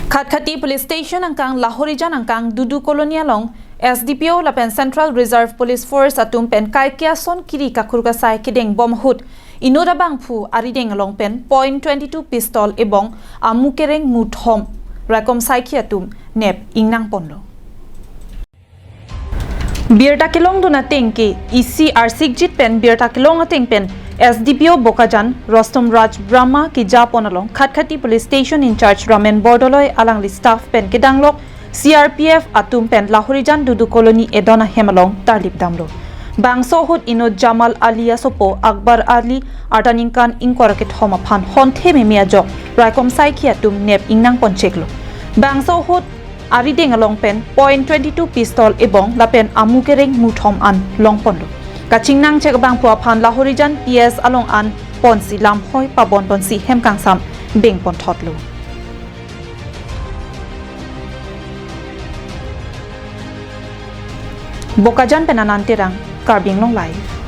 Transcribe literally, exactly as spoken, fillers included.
Khatkhati Police Station angkang Lahorijan angkang Dudu Colony along S D P O lapen Central Reserve Police Force atum pen kaike ason kiri kakur kasai kedeng bom ahut inut abangphu arideng along pen point twenty two pistol ebong amu kereng muthom raikom saikhi atum nep ingnang ponlo. Birta kelongdun ateng ke isi arsikjit pen birta kelong ateng pen S D P O Bokajan Rostom Raj Brahma keja pon along Khatkhati Police Station in-charge Ramen Bordoloi alangli staff pen kedanglok C R P F atum pen Lahorijan Dudu Colony edon ahem along tarlip damlo. Bangso ahut inut Jamal Ali asopo Akbar Ali arta ningkan ingkoi ra kethom aphan honthe meme ajok raikom saikhi atum nep ingnang poncheklo. Bangso ahut arideng along pen point twenty two pistol ebong lapen amu kereng muthom an long ponlo. Kachingnangchek abangphu aphan Lahorijan P S along an ponsi lamhoi pabon ponsi hem kangsam beng ponthotlo. Bokajan pen Anand Terang, Karbi Anglong Live.